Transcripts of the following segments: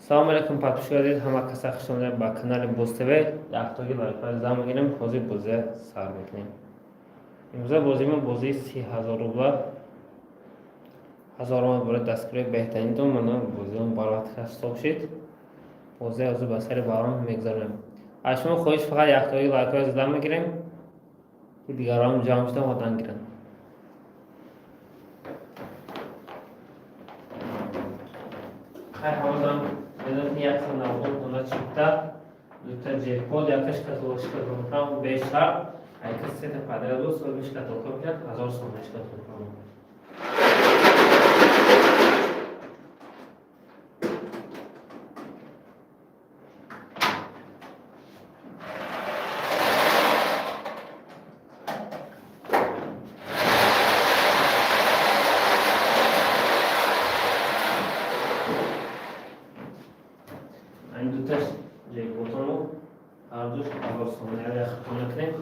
Салом алейкум, подписчикои азиз, ҳама каса хуш омадед ба канали Боз ТВ. Яктоги лайкҳои зам мегирем, ҳозир бозия сар мекунем. Имрӯза бозии мо бозии 30 000 рубла. Ҳазор омад барои дастгирии беҳтаринтон, мана бозион барвақт стоп шид. Бозия ҳозир ба сари баром мегзаронем. Аз шумо хоҳиш фақат яктоги лайкҳои зада мегирем, ки дигарон ҷамъ шуда одан гиранд. Хай, ҳамазам медонед, 190 дона чипта, дута ҷекпот, якта шкатулка бешарт, айка сета подряд буд, соҳиби шкатулка мекунад 1000 сомон шкатулка. Ин дуташ ҷекпотомо ҳардуш 1000 сомон, як хато накунем.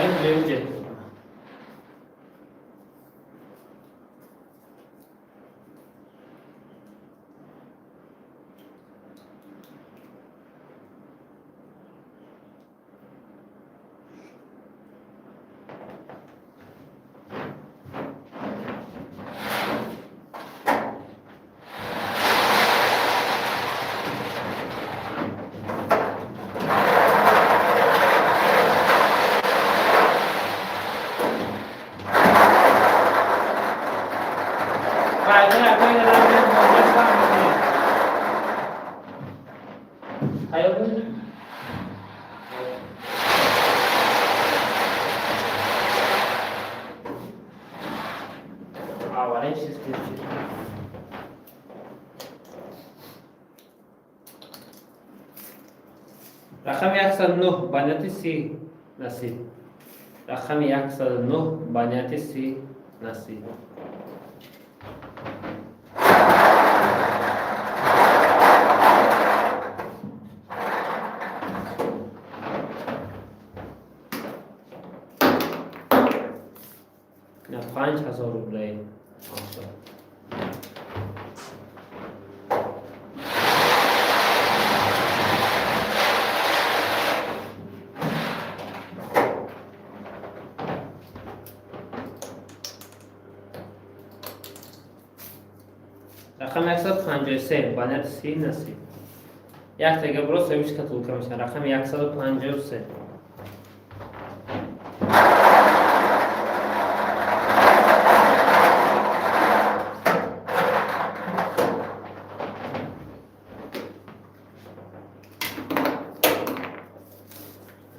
Ин дуюм ҷекпот. Лайкҳои акои дадам, бозия сар мекунем. Тайёр будед? Аввалин чиз ки рақами 109 ба нияти 30 насиб. Рақами 109 ба нияти 30 насиб. На 5000 рублей. Маша. Рақами 153 ба нияти 30 насиб. Яктага бро соҳиби шкатулка мешавад. Рақами 153.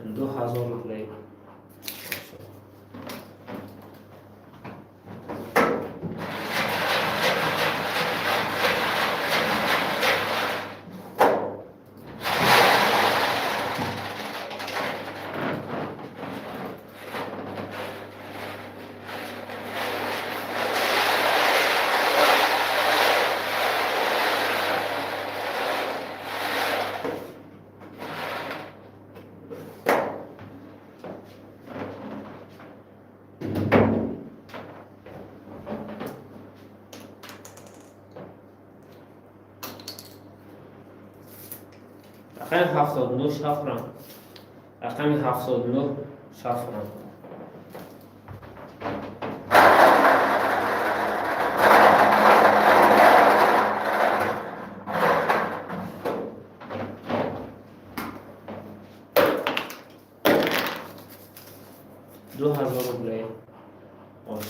2000 рублей. Рақами 79 шафран. Рақами 79 шафран. 2000 рублей. Ош.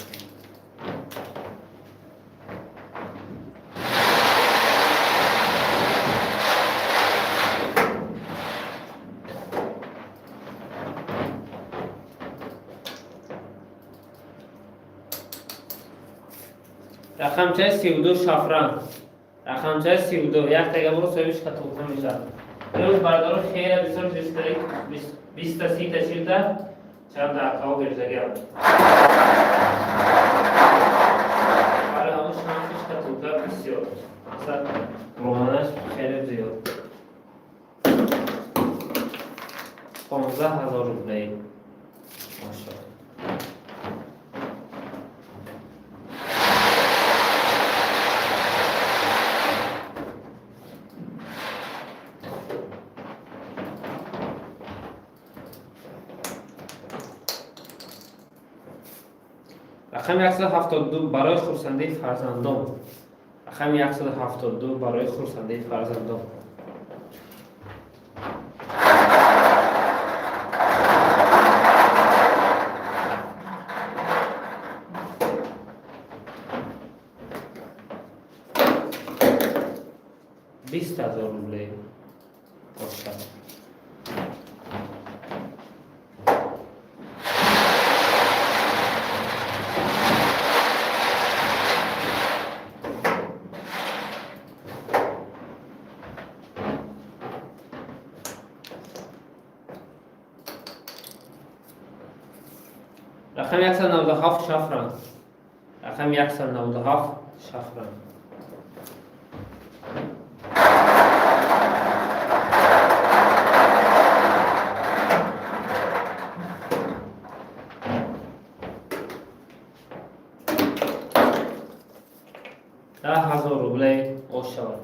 Рақамчаи 32 шафран. Рақамчаи 32. Яктага бо соҳиби шкатулка мешавад. Имрӯз бародаро хеле бисёр 20-та, 30-та, 40-та чанд акао гирифтагиам. Барои ҳамон шанси шкатулка бисёр. Мақсад романаш хеле зиёд. 15 000 рублей. Машалло. Рақами 172 барои хурсандии фарзандон. Рақами 172 барои хурсандии фарзандон. 20 000 рублей бошад. Рақами 197 шафран. Рақами 197 шафран. 10 000 рублей ош шавад.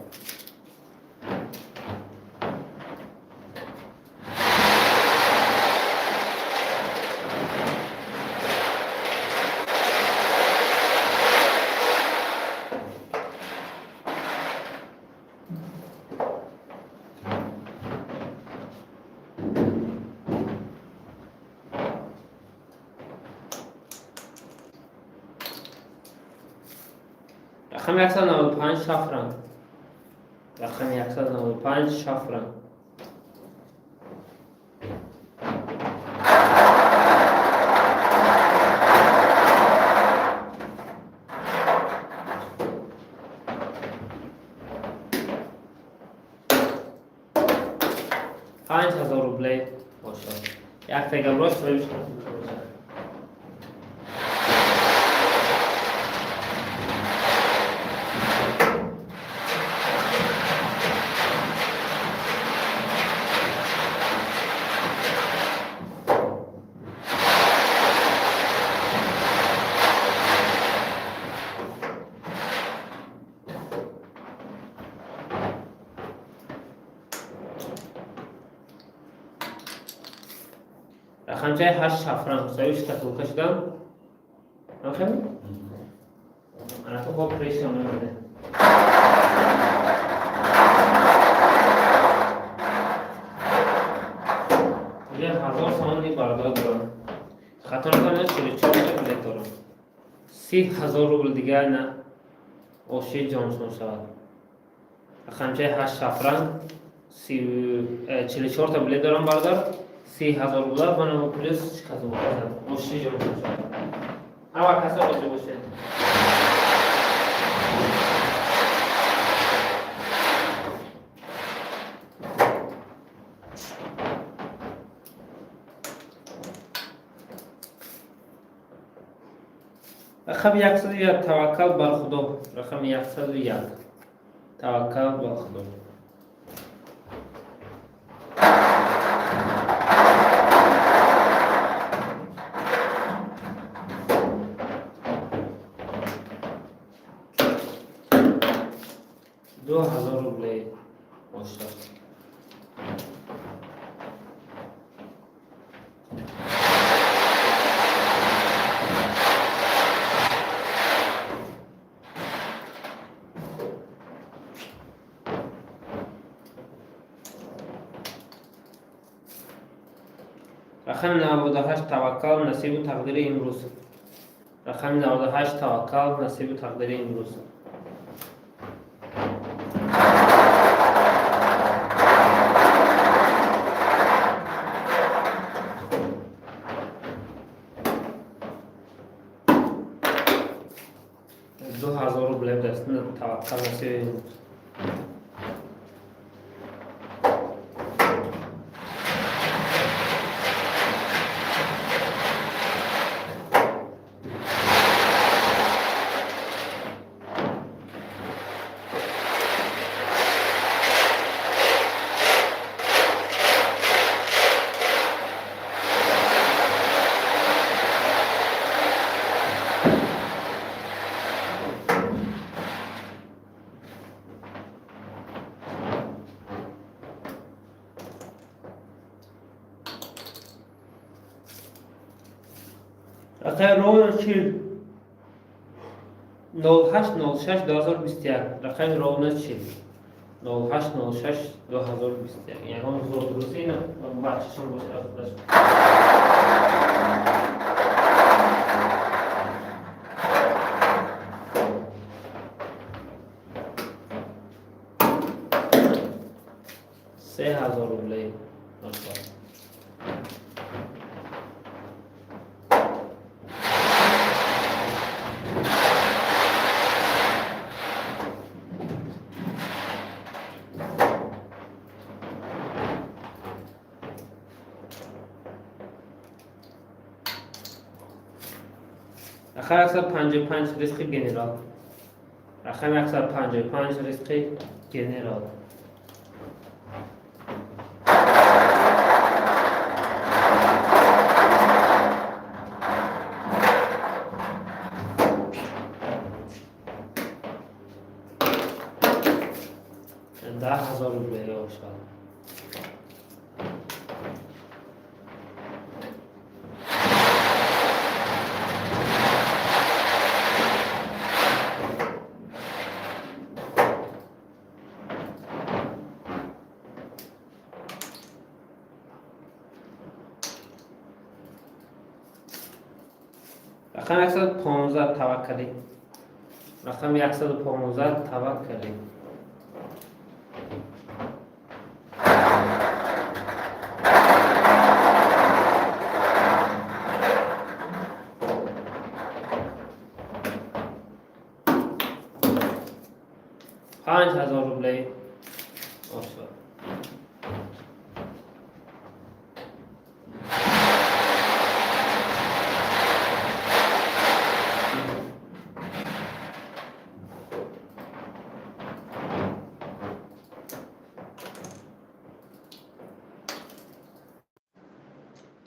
Рақами 195 шафран. Рақами 195 шафран. 5000 рублей бошад. Як тегаброш соҳиб бошад. Рақамчаи 8 шафран соҳиби шкатулка шудам. Охир? Анака бо преша мемонад. Уже 1000 сомони бардор дорам. Хато накунам, 44 билет дорам. 30 000 рубл дигар на оши ҷоншон шавад. Рақамчаи 8 шафран 44 билет дорам, бародар. 30 000 рубла мана плюс шкатулка оши ҷоншон шавад. Ҳама касо розӣ бошед. Рақами 101 таваккал бар Худо. Рақами 101 таваккал бар Худо. 2000 рублей бошад. Рақами 98 таваккал насибу тақдири имрӯз. Рақами 98 таваккал насибу тақдири имрӯз. 2000 рублей даст таваккал насиби имрӯз. Рақами ровно 40. 08 06 2021. Рақами ровно 40. 08 06 2021. Ягон зуд рӯзи бачашон бошад. 3000 рублей. Рақами 155, ризқи генерал. Рақами 155, ризқи генерал. 10 000 рублей бошад. Рақами 115, таваккалӣ. Рақами 115, таваккалӣ. 5000 рублей бошад.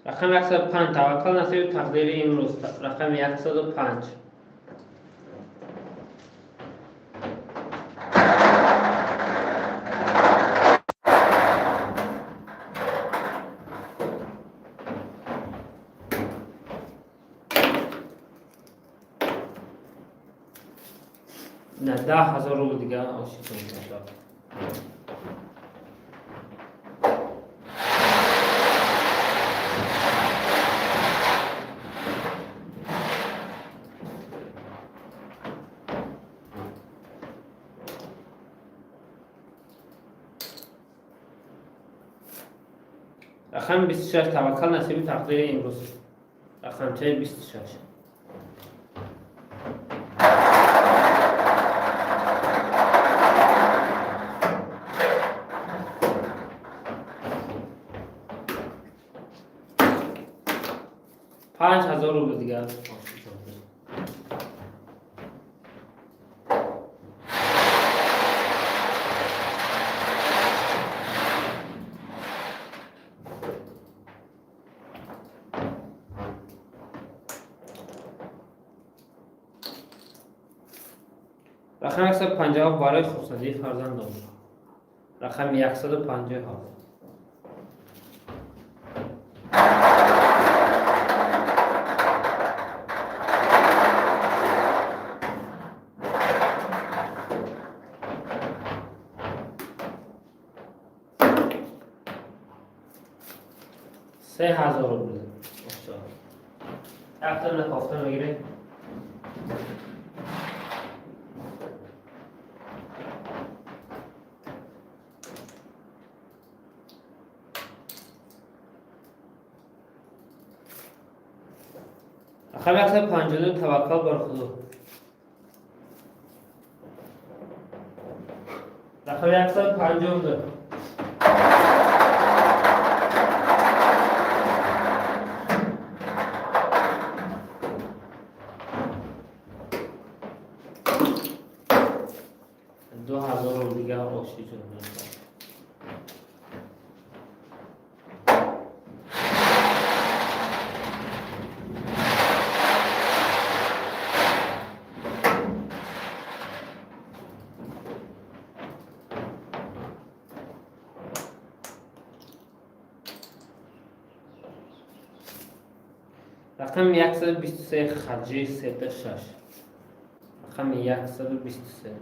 Рақами 105, таваккал, насиби тақдири имрӯз. Рақами 105. На 10 000 рубл дига ошитон бошад. Рақами 26, таваккал, насиби тақдири имрӯз. Рақамчаи 26. 5000 рубл дига. Рақами 157, барои хурсандии фарзандон. Рақами 157. 3000 рубл. Якта накофта мегирем. Рақами 152, таваккал бар Худо. Рақами 152. 2000 рубл дига ошти шуд. Рақами 123, хаҷи сета шаш. Рақами 123.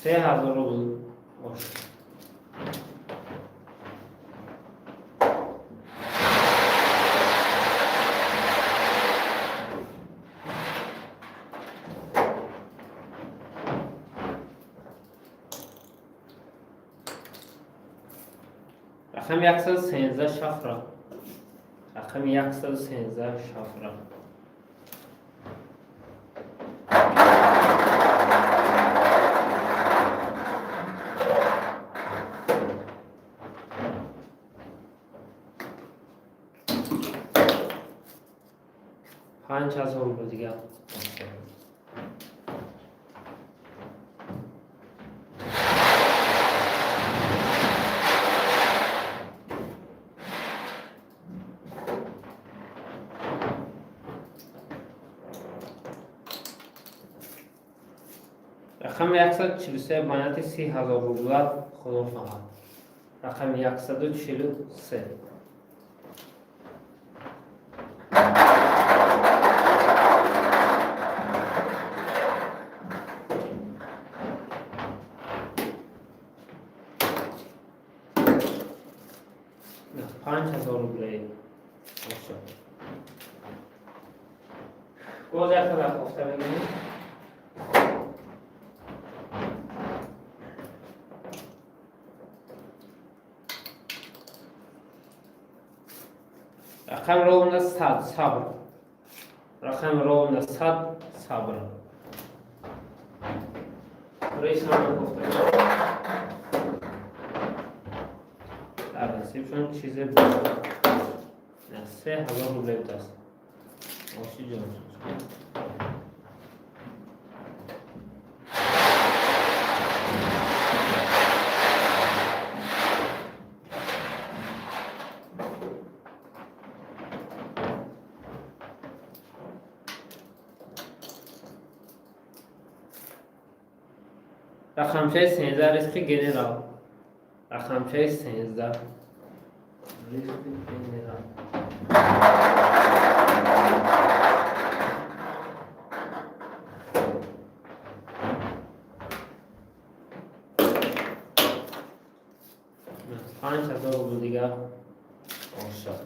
3000 рубл ош. Рақами 113, шафра. Рақами 113, шафра. 5000 рубл дига. Рақами 143, монети 30 000 рубла, худо хоҳад. Рақами 143. 5000 рублей бошад. Боз як тараф кофта мегирем. Рақами ровно 100, сабр. Рақами ровно 100, сабр. Рейсам кофта дар насибшон чизе 3000 рублей будааст. Оши ҷон. Рақамчаи 13, ризқи генерал. Рақамчаи 13, ризқи генерал. 5000 рубл дига бошад.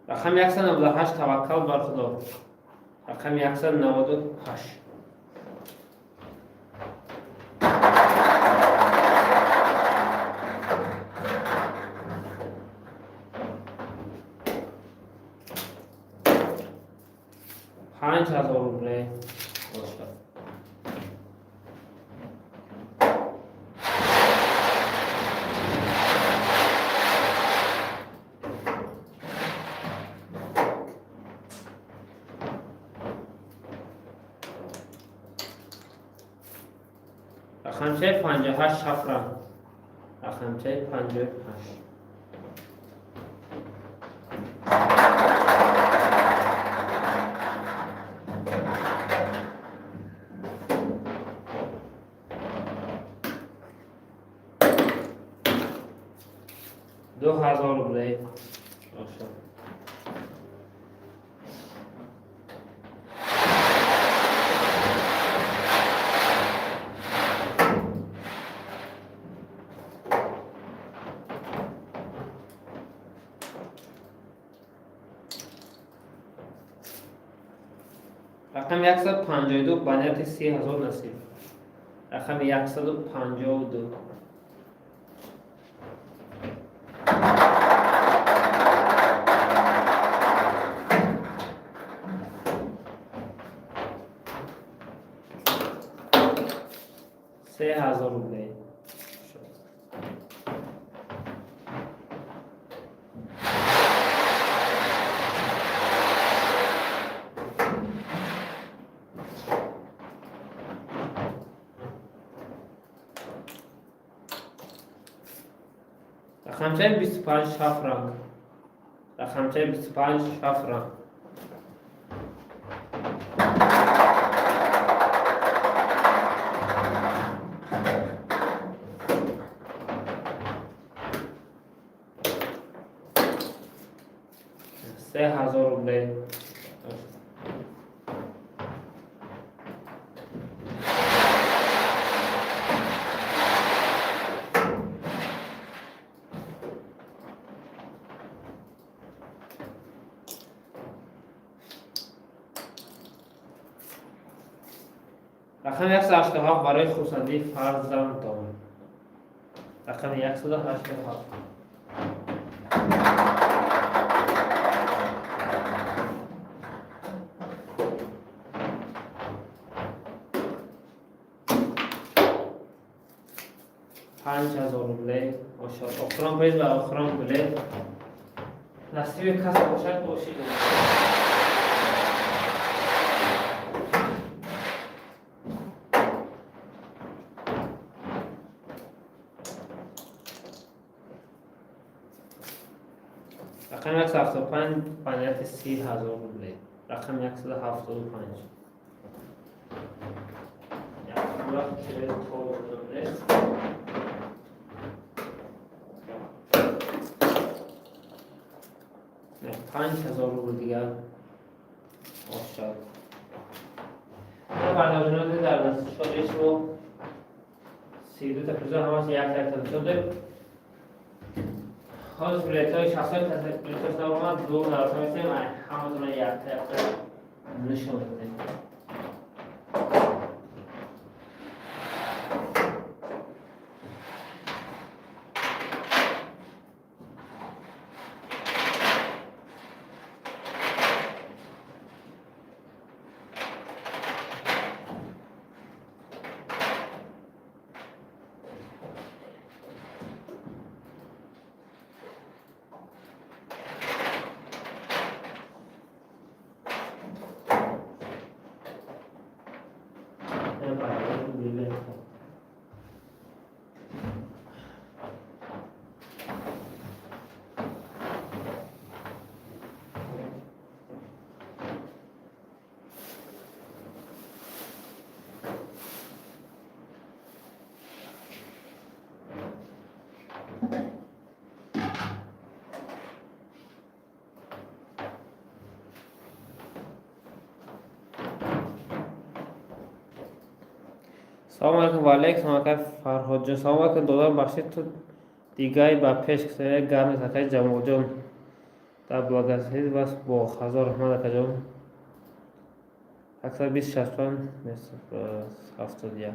Рақами 198, таваккал бар худо. Рақами 198. 5000 рублей бошад. Рақамчаи 58, шафра. Рақамчаи 58. 2000 рублей бошад. Рақами 152, ба нияти 30 000 насиб. Рақами 152. 3000 рублей. Рақамчаи 25 шафранг. Рақамчаи 25 шафранг. 3000 рублей. Рақами 187 барои хурсандии фарзандон. Рақами 187. 5000 рублей. Охирон приз ва охирон билет. Насиби кас бошад, бошид. Рақами 175 панияти 30 000 рублей. Рақами 175. Вақт нест. 5000 рубл дигар бошад. Барномаи дар дастшоди шумо 32 та приза ҳамаш як як та нишон додем. Ҳозир билетҳои шахсои билетҳош наомад, ду нарса месем, ҳаматона якта якта нишон додем. Салому алайкум ва алайкум ака Фарҳодҷон. Салому алайкум, додар, бахшид, ту дигай ба пеш гап нест, акаи Ҷамолҷон. Да благословит вас Бог. Ҳазор раҳмат, акаҷон. 120 65 71.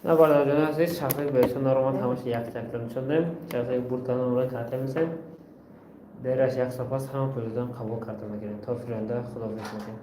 На, бародарҷони азиз, шахсое беҳсон наромад, ҳамаша якта якта нишон дем. Шахсое бурд кардан, онлайн карта мезанем. Дераш як соат пас ҳама пулидан қабул карда мегирем. То фиранда худоҳофиз мекунем.